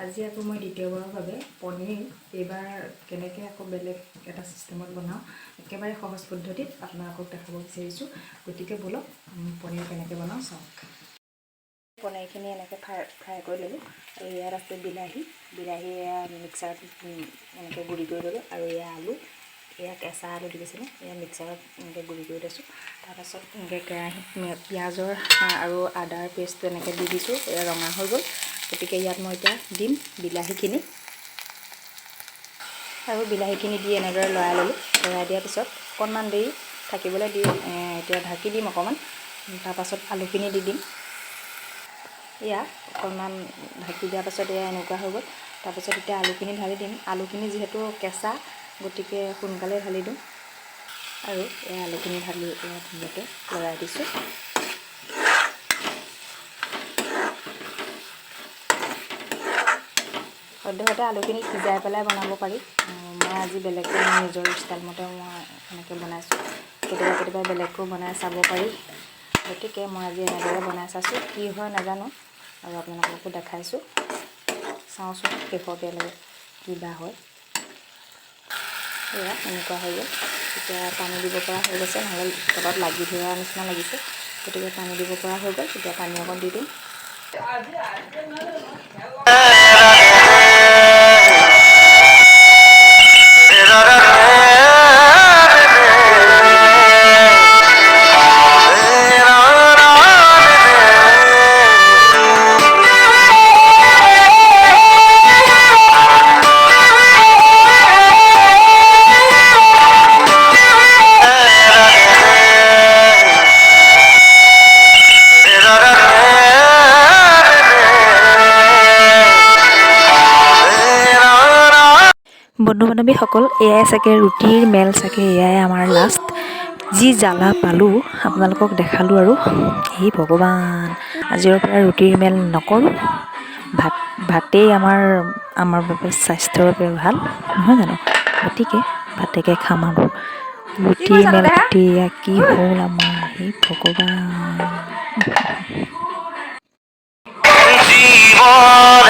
আজি আকৌ মই দ্বিতীয়বাৰৰ বাবে পনীৰ এইবাৰ কেনেকৈ আকৌ বেলেগ এটা চিষ্টেমত বনাওঁ, একেবাৰে সহজ পদ্ধতিত আপোনালোকক দেখাব বিচাৰিছোঁ। গতিকে ব'লক, পনীৰ কেনেকৈ বনাওঁ চাওক। পনীৰখিনি এনেকৈ ফ্ৰাই ফ্ৰাই কৰি ল'লোঁ আৰু ইয়াত আছে বিলাহী। বিলাহী এয়া মিক্সাৰত এনেকৈ গুড়ি কৰি ল'লোঁ। আৰু এয়া আলু, এয়া কেঁচা আলু দেখিছেনে? এয়া মিক্সাৰত এনেকৈ গুড়ি কৰি লৈছোঁ। তাৰপাছত এনেকৈ কেৰাহীত পিঁয়াজৰ আৰু আদাৰ পেষ্টটো এনেকৈ দি দিছোঁ। এয়া ৰঙা হৈ গ'ল। গতিকে ইয়াত মই এতিয়া দিম বিলাহীখিনি আৰু বিলাহীখিনি দি এনেদৰে লৰাই ল'লোঁ। লৰাই দিয়াৰ পিছত অকণমান দেৰি থাকিবলৈ দি এতিয়া ঢাকি দিম অকণমান। তাৰপাছত আলুখিনি দি দিম। এয়া অকণমান ঢাকি দিয়াৰ পাছত এয়া এনেকুৱা হৈ গ'ল। তাৰপাছত এতিয়া আলুখিনি ঢালি দিম। আলুখিনি যিহেতু কেঁচা, গতিকে সোনকালে ঢালি দিওঁ। আৰু এয়া আলুখিনি ঢালি এয়া ধুনীয়াকৈ লৰাই দিছোঁ। সদ্যহতে আলুখিনি সিজাই পেলাই বনাব পাৰি। মই আজি বেলেগকৈ মোৰ নিজৰ ষ্টাইল মতে মই এনেকৈ বনাইছোঁ। কেতিয়াবা কেতিয়াবা বেলেগকৈও বনাই চাব পাৰি। গতিকে মই আজি এনেদৰে বনাই চাইছোঁ, কি হয় নাজানো, আৰু আপোনালোককো দেখাইছোঁ। চাওঁচোন শেষলৈকে কিবা হয়। এয়া এনেকুৱা হৈ গ'ল। এতিয়া পানী দিব পৰা হৈ গৈছে, নহ'লে তলত লাগি ধৰা নিচিনা লাগিছে। গতিকে পানী দিব পৰা হৈ গ'ল। এতিয়া পানী অকণ দি দিম। বন্ধু বান্ধৱীসকল, এয়াই চাগে ৰুটিৰ মেল চাগে এয়াই আমাৰ লাষ্ট। যি জ্বালা পালোঁ, আপোনালোকক দেখালোঁ। আৰু হে ভগৱান, আজিৰ পৰা ৰুটিৰ মেল নকৰোঁ। ভাত ভাতেই আমাৰ বাবে, স্বাস্থ্যৰ বাবে ভাল, নহয় জানো? গতিকে ভাতেকে খাম। আৰু ৰুটিৰ মেল পাতি এয়া কি হ'ল আমাৰ, হে ভগৱান! জীৱন।